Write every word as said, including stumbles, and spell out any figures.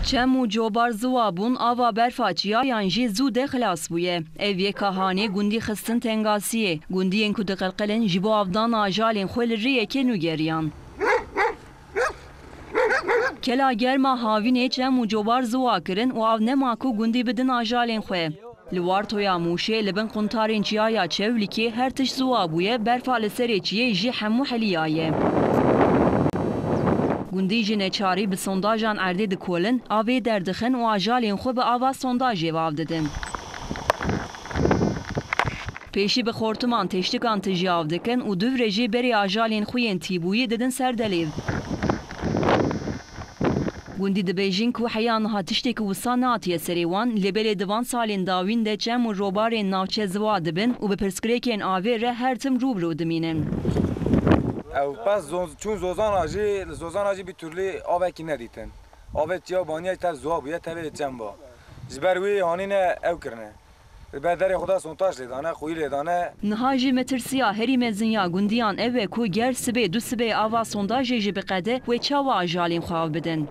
Çem û cobar ziwa bûn, ava berfa çiyayan jî zû de xilas bûye. Ev yeka hanê gundî xistin tengasiyê. Gundiyên ku diqilqilin ji bo avdana ajalên xwe li riyekê nû geriyan. Kela germa havînê çem û cobar ziwa kirin û av nema ku gundî bidin ajalên xwe. Li Wartoya Mûşê li bin quntarên çiyaya Çewlikê her tişt ziwa bûye, berfa li serê çiyê jî hemû heliyaye. Gundî ji neçarî bi sondajan erdê dikolin, avê derdixin û ajalên xwe bi ava sondajê ve av didin. Pêşî bi xortiman têştikan tijî av dikin û duvrê jî berê ajalên xwe yên tîbûyî didin ser delêv. Gundî dibêjin ku heya niha tiştekî wisa nehatiye serê wan, lê belê di van salên dawîn de çem û robarên navçe ziwa dibin û bi pirsgirêkên avê re her tim rû bi rû dimînin. Ew pez zon-, çûn Zozana jî, li Zozana jî bir türlü avekî nedîtin. Avê çiya baniye ter ziwa bûye, tevê çem ba. Ji ber wî hanîne ew kirine. Li ber derê xwe de sontaj lê dane, xwî lê dane. Niha jî metirsiya herî mezin ya gundiyan ew e ku ger sibê du sibê ava sondajê jî biqede, wê çawa ajalên xwe av bidin?